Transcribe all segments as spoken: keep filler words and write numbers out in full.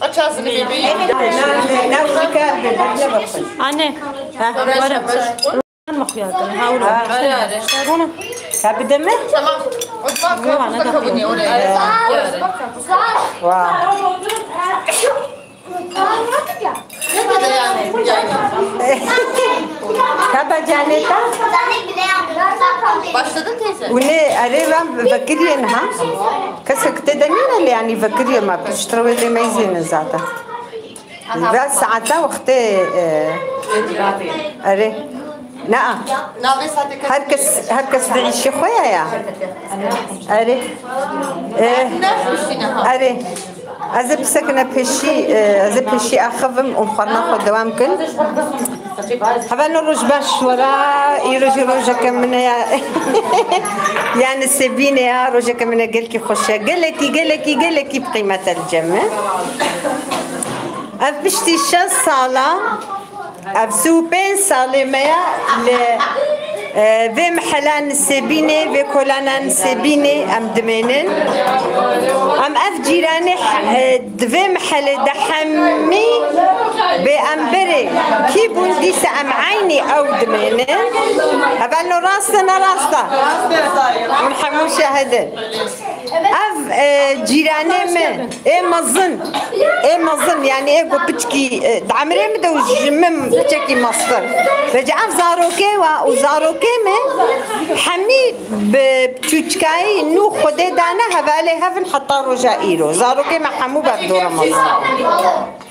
Aç ağzını bebeğim. Anne. Ha. Var mı? Mixuya kene, ha, wilo. Ha. Are, are. Buna. Ha, bide mi? Tamam. Mutfak kapısı kabını oraya. Are, are. Vay. Tata caneta. Başladın teyze. Û ne, erê, van vekiriyên ha. Kesek te de nîne lê, yanî vekiriyê me, piştre wê lê meyzêne zaten. Ve saeta wextê, e, erê. Na. Her kes, her kes di îşê xwe ya ya. Erê. E, erê. Ez ê bisekine pêşî, e, ez ê pêşî axivim û xwarina xwe dewam kin. Hevalno, roj baş wera, îro jî rojeke min e ya. Yani Sebîne ya, rojeke min e, gelkî xweş e. Gelekî, gelekî, gelekî bi qîmet e li cem min. Ev piştî şeş sala, ev sî û pênc salê me ya li, e, vê mehela Nisêbînê, vê kolana Nisêbînê em dimênin. Em ev cîranê, e, di vê mehelê de hemî bêemberê kî bûn, dîsa em eynî ew dimênin. Hevalno, rast e, ne rast e? Hûn hemû şahid in. Ev, e, cîranê me, ê mezin, ê mezin, yani ê ku piçkî, e, di emrê min de û ji min piçekî meztir. Vêca ev zarokê wa û zarokê me hemî bi çûçikayî nû Xwedê dane hevalê hev in heta roja îro. Zarokê me hemû bi hev dora mezin.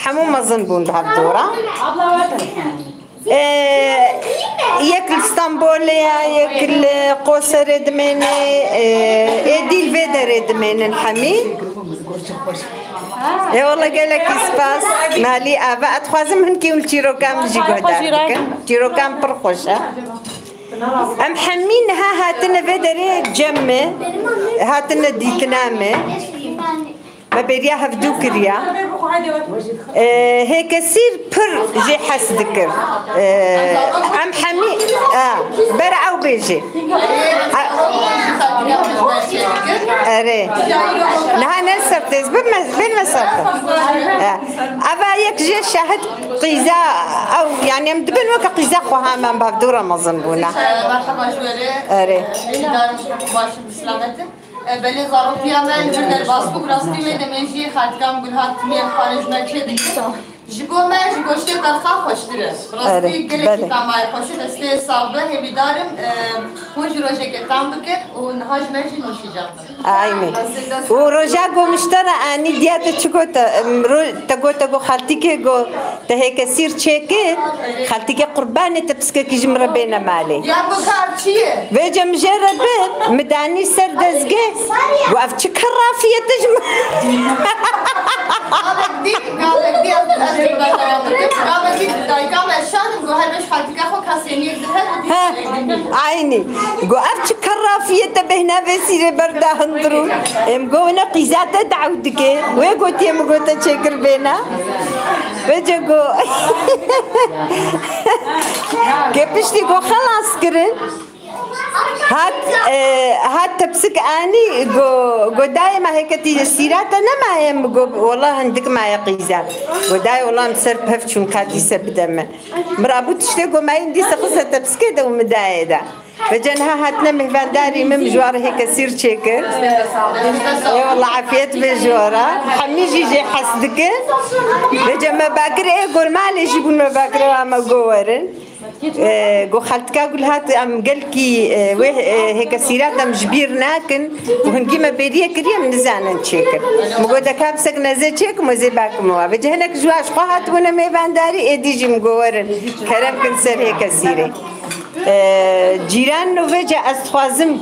Hemû mezin bûn bi hev dora. Ee, yek li Stenbolê ye, yek li Qoserê dimêne, ee, êdî li vê derê dimênin hemî. Ê wele gelekî spas. Malî ava, ez dixwazim hinkî hûn çîrokan min jî guhdar bikin. Çîrokan pir xweş e. Em hemî niha hatine vê derê cem me, hatine dîtina me. Me bêriya hevdû kiriya. Ee, Hêkesîr pir jê hes dikir. Ee, em hemî, a, bera ew bêjê. A, erê. Niha ne ser têz, bin me, bin me ser têz. E, eva yek jê şahid qîza, ew, yani em dibin weke qîza xwe ha, em bi hevdû re mezin bûne. Merhaba ji we re. Erê. Hêvîdar im baş in, bi selamet in. E, belê zarokiya me li vir derbas bû, bi rastî wê demê jî xaltika min Gulhat timî xwarin ji me çê dikir. Ji bo me, ji goştê qelxa xweştir e. Bi rastî gelekî tamayê xweş e, destê sax be, hêvîdar im, e, hûn jî rojekê tam bikin û niha ji me jî nûşîcan bin. Aynî. Û roja ku min ji te re anî, diya te çi got, em, ro-, te got, te got xaltîkê got, Te Hêkesîr çêkir, xaltîkê qurbanê te piskekî ji min re bêne malê. Ya bikar çi ye? Vêce min jê re bir, min danî ser dezgê. Got, ev çi kerrafiyet e ji min? Gavek dî, gavek dî ez, ez jê berdewam bikim. Gavek dî dayika me şan im, got her beş xaltîka xwe kasê nîr dihe. He, aynî. Got, ev çi kerrafiyet e, bêhna vê sîrê berda hundirû. Em got, ne qîza te daw dike. Wê gotiye min got te çêkir bêna. Vêce got. Ke piştî got xelas kirin. Hat, e, hat tepsik anî, got, got dayê me hêketî sîra te nemaye, min got, wela hindik maye qîza. Got dayê, wela min ser bi hev çûn, ka dîse bide min. Min rabû tiştê got, me yîn dîse xiste tepsikê de û min dayê de. Vêce niha hatine mêhvandarî min, ji wan re Hêkesîr çêkir. Ê wela afiyet be ji we re. Hemî jî jê hes dikin. Vêce me bakir ê gor malê jî bûn me bakir ê me got werin. Ê, got xaltika Gulhat em gelkî, ê, wê, ê, Hêkesîrat em ji bîr nakin. Û hingî me bêriye kiriye, em nizanin çêkin. Min got, de ka pisek nezê çêkim, ez ê bakim wa. Vêce hinek ji wa ji xwe hatibûne mêvandarî, êdî jî min got werin. Kerem kin ser Hêkesîrê. Ee, cîran û vêca ez dixwazim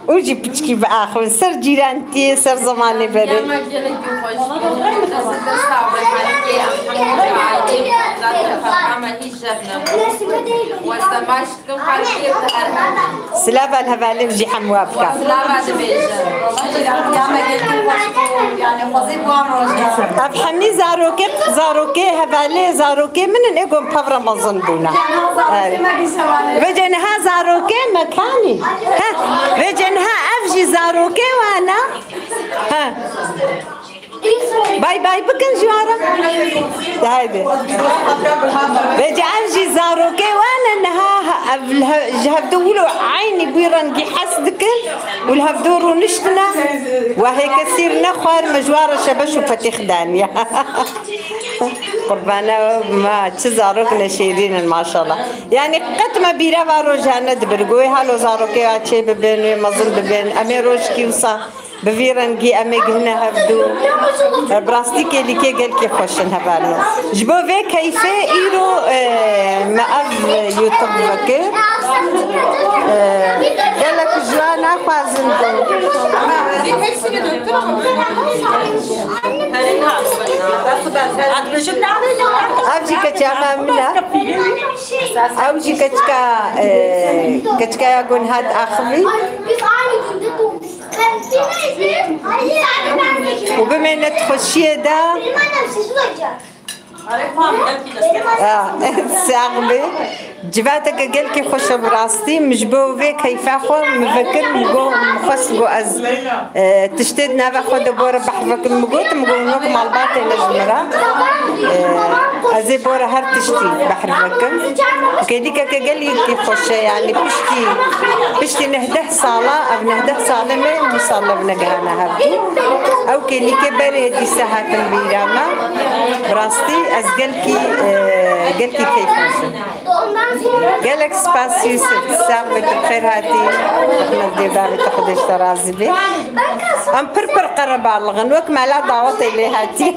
û jî piçkî biaxivin ser cîrantiyê, ser zemanê berê. Ya me gelekî xweş bû. Ez ê dest sax be, xalkê em hemû aîlê me, zaten xalka me hîç jev nebû. Weste maç dikim, xalkê te her hemû. Silava li hevalên jî hemû bika. Silava dibêjin. Ya me gelekî xweş bû, yani xwezî bi wan rojan. Ev hemî zarokê, zarokê, hevalê, zarokê min in, ê ku em pevre mezin bûne. Vêce niha zarokê me kanî. He, vêce niha ev jî zarokê wan e. He. Bay bay bikin ji wan re. Haydi. Vêca ev jî zarokê wan e niha, ev li he-, ji hevdu wilo eynî wî rengî hez dikin û li hevdu rûniştine. We hêkesîr nexwar, me ji wan re şebeş û petîx daniye. Qurbana we bima, çi zarok neşêrîn in maşallah. Yanî qet me bîra va roja nedibir. Wê halo zarokê wa çê bibin, wê mezin bibin. Em ê rojkî wisa bi vî rengî em ê gihine hevdû. E, bi rastî kêlîkê gelkî xweş in hevalno. Ji bo vê keyfê îro, e, me ev YouTube vekir. E, gelek ji wan naxwazin ku Ev jî keça me min e. Ew jî keçika, e, keçika ya ku niha diaxivî. Û bimêne di xweşiyê de. Ah, sax bî. Civateke gelkî xweş e bi rastî. Min ji bo vê keyfa xwe min vekir, min got, min xwest got ez, e, tiştê di nava xwe de bore behr vekim. Min got, min got, wek malbatê ne ji min re. E, ez ê bore her tiştî behr vekim. Kêlîkeke gelkî xweş e, yanî piştî, piştî neh deh sala, ev neh deh salê me wisa lev negihana hevdû. Ew kêlîkê berê dîsa hatin bîra me. Bi rastî ez gelkî, e, gelkî keyf xweş im. Gelek spas Yusuf. Sax be, tu bi xêr hatî. Rehmet dê bavê te, Xwedê ji te razî be. Em pir pir qerebalix in. Wek mela dawetê lê hatî.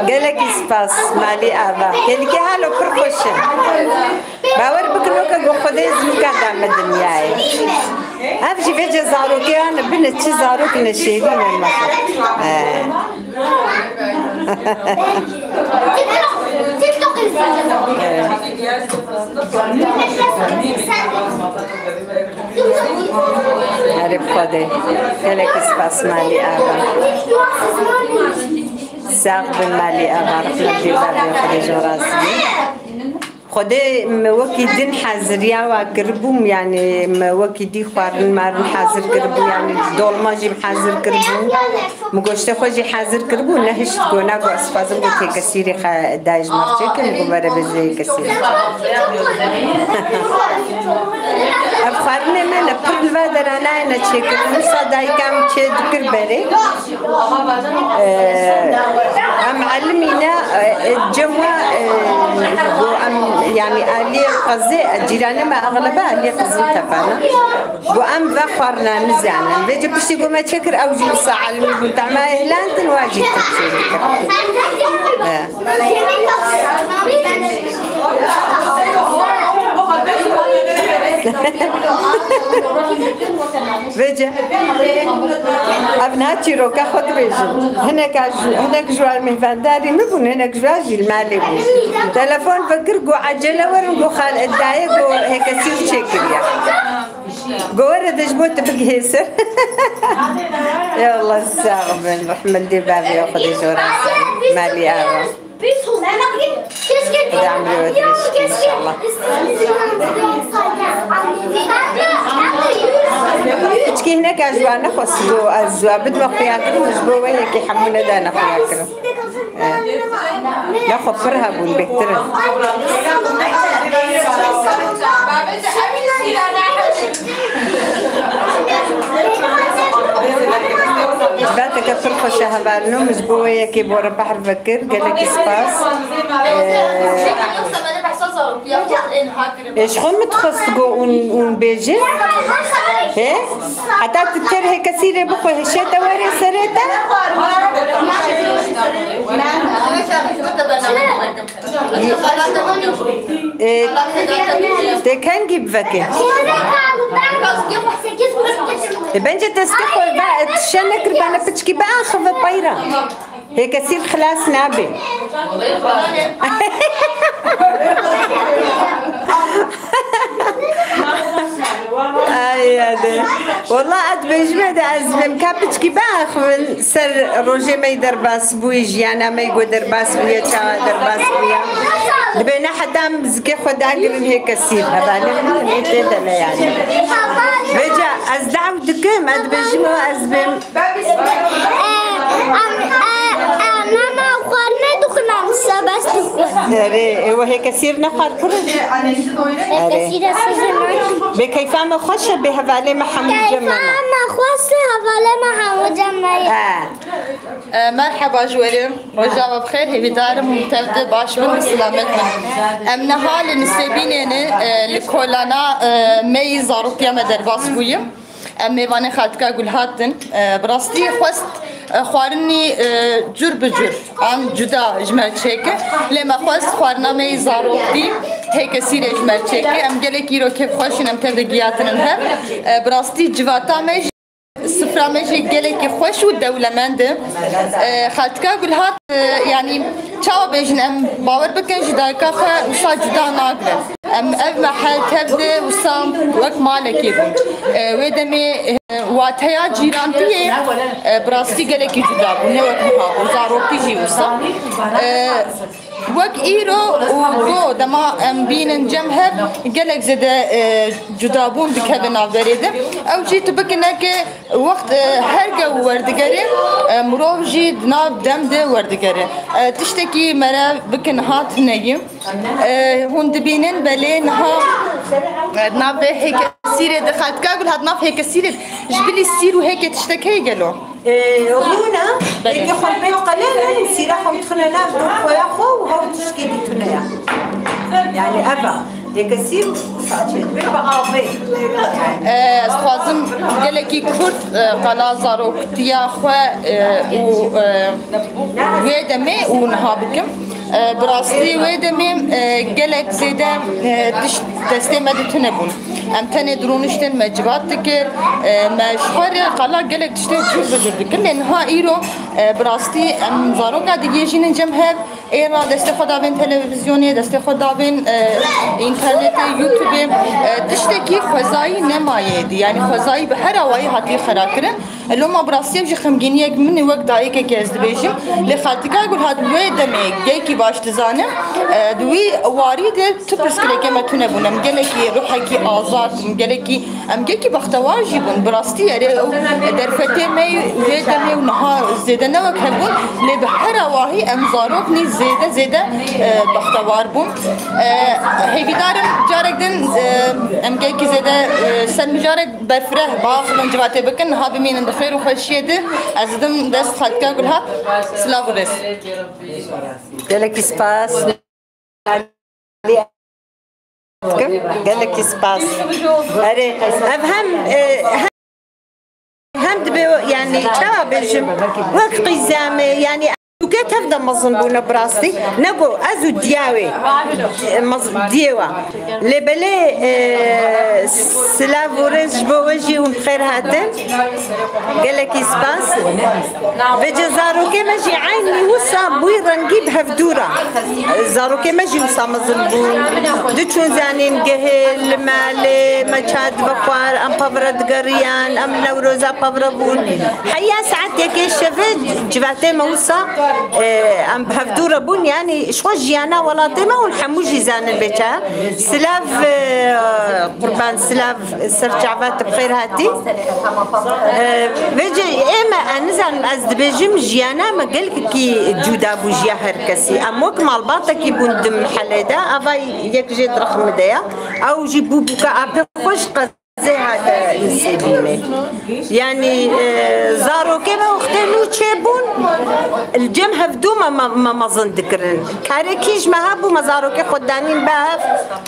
Gelekî spas malî ava. Kêlîkê halo pir xweş e. Bawer bikin weke ku Xwedê zî nika da me dinyayê. Ev jî vêce zarokê wan e, bine çi zarok neşêrîn in, maşallah. He. Erê bi Xwedê. Gelekî spas malî ava. Sax bin malî ava. Rehmet dê bavê, Xwedê ji we razî be. Xwedê me wekî din haziriya wa kiribûm, yanî me wekî dî xwarin marin hazir kiribû, yanî dolma jî hazir kiribû. Min goştê xwe jî hazir kiribû, nehişt got, na got, ez dixwazim got hêkesîrê xe-, dayê ji me re çêkin, got, were bêje hêkesîrê. Ev xwarinê me ne pir li va dera nayêne çêkirin, wisa dayika min çê dikir berê. Ee, em elimîne, e, cem we, e, got em, yanî aliyê qezê, cîranê me exlebe aliyê Qiziltepe ne. Got em ve xwarina nizanin. Vêce piştî got me çêkir, ew jî wisa elimî bûn. Tema hilandin wa jî tu çêkir. Ee. Vêce. Ev niha çîroka xwe dibêjin. Hinek a ji, hinek ji wan mêhvandarî min bûn, hinek ji wan jî li malê bûn. Telefon vekir, got, "Ecele werin," got, "Xal-, dayê," got, "hêkesîr çêkiriye." Got, "Were de ji bo tu bigihê ser." Ya Allah, sax bin. Rehmet dê bavê, Xwedê ji we razî. Malî ava. Xwedê emrê we dirêj bike, înşallah. Piçkî hinek ez ji wan nexwest, got ez ji wan bidime xuyakirin, ji bo wê yekê hemû nedane xuyakirin. Eh. Nexwe pir hebûn, bêhtir in. Civateke pir xweş e hevalino, min ji bo wê yekê bore behr vekir, gelekî spas. Ee, Ê, ji xwe min dixwest ku hûn, hûn bêjin. Hê? Heta tu ker hêkesîrê bixwe, hişê te were serê te? Ê, tê kengî biveke? Ê, bence destê xwe ve, tu şe nekir, bana piçkî biaxive peyra. Hêkesîr xilas nabe. Ay, hadi. Wala ez dibêjim, hadi ez bim ka piçkî biaxivin ser rojê me yê derbas bûyî, jiyana me yê ku derbas bûye, çawa derbas bûye. Dibê ne heta em zikê xwe dagirin hê kesîr. Hevalê min hê tê de ne yani. Vêca ez daw dikim, ez dibêjim, ez bim. Mama xwarinê dixwin, em sebes dixwin. Erê, ê we hê kesîr ne xwar kurin. Erê. Kesîr ez sizin. Bê keyfa me xweş e, bê hevalê me hemû cem me. Keyfa me xweş e, hevalê me hemû cem me. Ha. E, merheba ji we re. Rojava bi xêr, hêvîdarim tev de baş bin, bi silamet bin. Em niha li Nisêbînê ne, e, li kolana, e, me yî zarokiya me derbas bûye. Em mêvanê xaltika Gulhat in. E, bi rastî xwest, e, xwarinî, e, cur bi cur an cuda ji me çêke. Lê me xwest xwarina me yî zaroktî hê kesîrê ji me çêke. Em gelekî îro kêfxweş in, em tev de giyatin in hev. E, bi rastî civata me jî, sifra me jî gelekî xweş û dewlemend e. E, xaltika Gulhat, e, yanî çawa bêjin, em bawer bikin ji dayika xwe wisa cuda nagrin. Em ev mehel tev de wisa wek malekê bûn. E, wê demê, e, wateya cîrantiyê, e, bi rastî gelekî cuda bû, ne wek niha bû. Zarokî jî wisa. E, wek îro û go dema em bînin cem hev, gelek zêde, e, cudabûn dikeve navberê de. Ew jî tu bikin neke wext, e, her gew werdigere, e, mirov jî di nav dem de werdigere. E, tiştekî mere bikin hat neyim. E, hûn dibînin belê niha, e, nav hêkesîrê de xaltika Gulhat, nav hêkesîrê de ji bilî sîr û hêkê tiştek heye gelo? E, rûna, belê. Hêkê xwe pê qelen, sîra xwe dixine nav xweya xwe û hew tişkê dî tune ya. Yani ev a. Hêkesîr û saçê dibê bi avê. E, ez dixwazim gelekî kurt, e, qala zaroktiya xwe, e, û, e, wê demê û niha bikim. E, bi rastî wê demê, e, gelek zêde, e, tişt destê me de tune bûn. Em tenê dirûniştin, me civat dikir, e, me ji xwe re qala gelek tiştê cur bi cur dikir. Lê niha îro, e, bi rastî em zaroka digihêjînin cem hev, êra destê xwe davên televîzyonê, destê xwe davên, e, înternetê, YouTubeê, e, tiştekî xwezayî nemaye dî. Yanî xwezayî bi her awayî hatiye xera kirin. Loma bi rastî ev jî xemgîniyek min e, wek dayikekê ez dibêjim. Lê xaltika Gulhat wê demê gelkî baş dizanim. E, di wî warî de tu pirsgirêkê me tune bûn. Em gelekî ruhekî azad bûn, gelekî, em gelkî bextewar jî bûn. Bi rastî erê ew derfetê me wê demê û niha zêde ne wek hev bûn. Lê bi her awahî em zarok nî zêde zêde, e, bextewar bûn. E, hêvîdarim carek din, e, em gelkî zêde, e, ser mijarek Berfireh, biaxivin, civatê bikin, niha bimînin di xêr û xweşiyê de. Ez didim dest xaltika Gulhat. Silav û rêz. Gelekî spas. Gelekî spas. Erê, ev hem, e, hem, hem dibe, yani, çawa bêjim, wek qîzemê, yani, Sûke tev de mezin bûne bi rastî. Ne ku ez û diya wê, mez-, diyê we. Lê belê, e, silav û rêz ji bo we jî hûn bi xêr hatin. Gelekî spas. Vêce zarokê me jî eynî wisa bûyî rengî bi hevdû re. Zarokê me jî wisa mezin bûn. Diçûn zanîngehê, li malê me ça divexwar, em pevre digeriyan, em Newroza pevre bûn. Heya saet yekê şevê civatê me wisa, e, em bi hevdû re bûn, yanî ji xwe jiyana welatê me hûn hemû jî zanin bê çawa. Silav, e, qurban, silav ser çava te bi xêr hatî. E, vêce ê me, ez nizanim, ez dibêjim jiyana me gelkî cuda bû ji ya her kesî. Em wek malbatekî bûn di mihelê de, ava yek jê di rexmê de ya. Ew jî bû bûka apê xwe ji qez Zê hate Nisêbînê. Yanî, e, zarokê me wextê nû çêbûn, li cem hevdû me, me, me mezin dikirin. Karê kî ji me hebû, me zarokê xwe danîn bi hev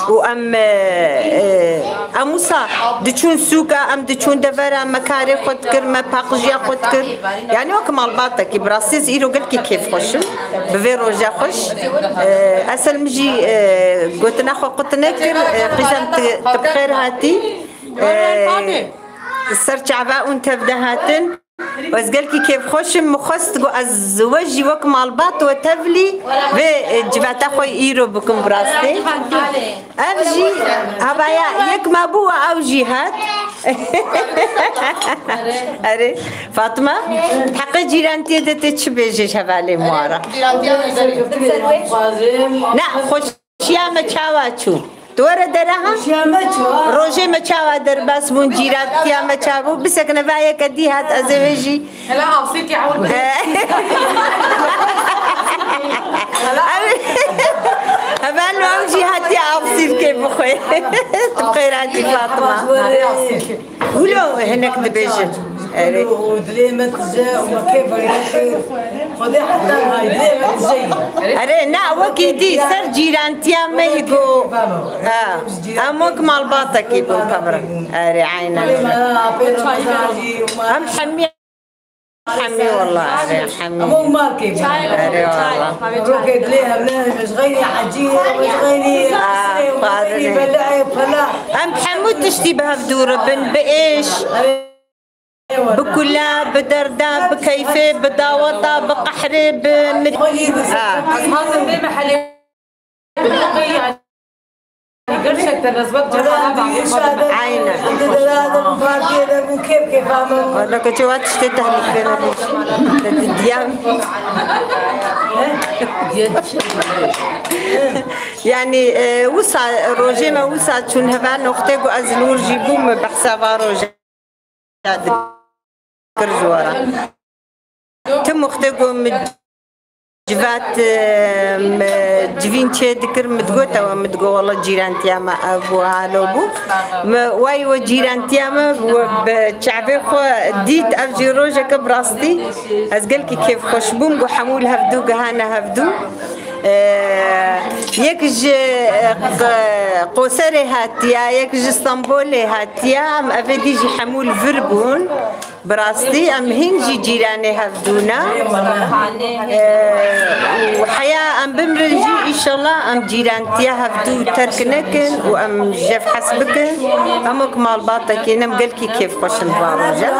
û em, e, e, em wisa diçûn sûka, em diçûn devera, me karê xwe dikir, me paqijiya xwe dikir. Yanî wek malbatekî, bi rastî ez îro gelkî kêfxweş im. Bi vê roja xweş. E, Esel min jî, e, gotina xwe qut nekir. E, qîzem tu, tu bi xêr hatî. E, ser çava ûn tev de hatin. Ez gelkî kêfxweş im, min xwest ku ez we jî wek malbat we tevlî vê, e, civata xwe îro bikim bi rastî. Ev jî havaya yek me bû, ew jî hat. Erê, Fatma, heqê cîrantiyê de tê çi bêjê ji hevalên we re? Na, xweş Şiya me çawa çû? Tu were dere ha? Şiya me çû, ha. Rojê me çawa derbas bûn, cîrantiya me çawa bû? Bisekine va yeke dî hat, ez ê wê jî. Hela avsîrkê ewil bide. Hela avsîrkê. Heval ew jî hatiye avsîrkê bixwe. Tu xêr hatî Fatma. Hela avsîrkê. Wilo hinek dibêjin. Erê. Û dilê me tije û me kê veyrekir. Xwedê heta hay dilê me tije yî. Erê, na wekî dî ser cîrantiya me yî ku. Ha, em wek malbatekî bûn pevre. Erê, aynen. Dilê me apê Remezanî û me Em hemî, hemî wallah, erê, hemî. Ama û markê bûn. Erê, wallah. Rokê dilê hevne, ji xeynî hecî, ji xeynî Ah, esrê, ji xeynî xwarinê. Belê, pela. Em hemû tiştî bi hev dûr bin, bi êş. Erê. Bi kula, bi derda, bi keyfê, bi daweta, bi qehrê, bi mit-, ha. Ez hatim bê mehelê. Gerçekten ez wek cemala bak. Aynen. Wala ke cewa tiştê tehlike nebû. Diyam. Yani, e, wisa, rojê me wisa çûn heva noqtê ku ez li wir jî bûm, behsa va rojê. Dikir ji we re. Tim wextê ku min civat, e, min civîn çê dikir, min digot ew, min digot, wela cîrantiya me ev bû, halo bû. Min wayî we cîrantiya me we bi çavê xwe dît, ev jî rojeke bi rastî ez gelkî kêfxweş bûm, ku hemû li hevdû gihane hevdû. Ee, yek ji, e, Q-, Qoserê hatiya, yek ji Stenbolê hatiya, em evê dî jî hemû li vir bûn. Bi rastî em hîn jî cîranê hevdû ne. Ee, û heya em bimrin jî, înşallah em cîrantiya hevdû terk nekin û em jev hes bikin. Em wek malbatekî ne, em gelkî kêfxweş in va roja.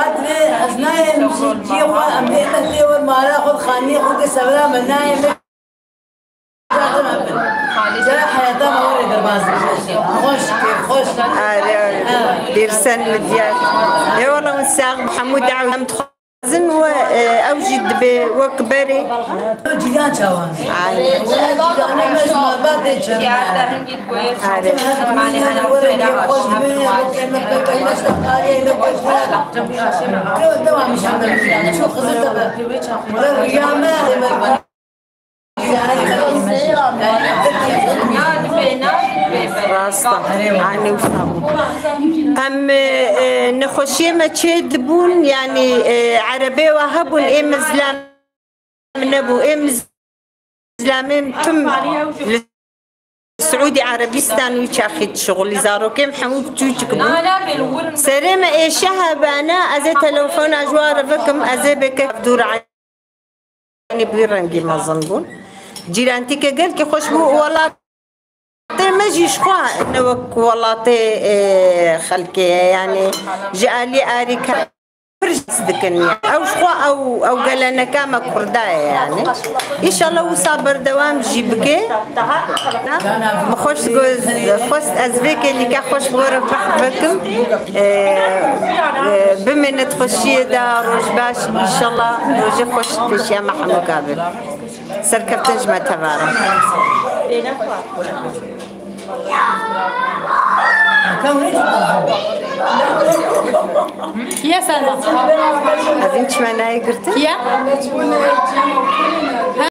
Ca heyata me were derbas. Xweş, xweş. Are, are. Ha. Dêrsen Midyar. Ê wela hûn sax, Mehmûd Ew, em dixwazin we, e, ew jî dibe wek berê. Cîran çawan. Are. Wela cîranê me ji malbatê çêne. Are. Her xwînê were kêfxweş be, weke me pêk me şeqalê, ne xweş be. Devam inşallah. Çû Xizir de be. Wela riya me. Rast e. Anî wisa bû. Em, e, e, nexweşiyê me çê dibûn, yanî, e, erebê we hebûn, ê min zilam nebû. Ê min zilamên tim li Siûdî Erebîstan wî çaxî dişixulî. Zarokêm hemû biçûçik bûn. Serê me êşe hebana, ez ê telefona ji wan re bikim, ez ê bêke dûr Yanî bi wî rengî mezin bûn. Cîrantîke gelkî xweş bû. Welatê me jî ji xwe ne wek welatê, e, xelkê ye. Yanî ji alî arîka pir jî dikin ya. Ew ji xwe ew, ew geleneka me kurda ye yanî. Înşallah wisa berdewam jî bike. Min xweş got, xwest ez vê kêlîka xweş bi we re behs bikim. Ee, e, bimêne di xweşiyê de, roj baş, înşallah rojê xweş pêşiya me hemûka be. Serkeftin ji me tevare. Ya Selma. Evîn çi me nayê girtin? Ya.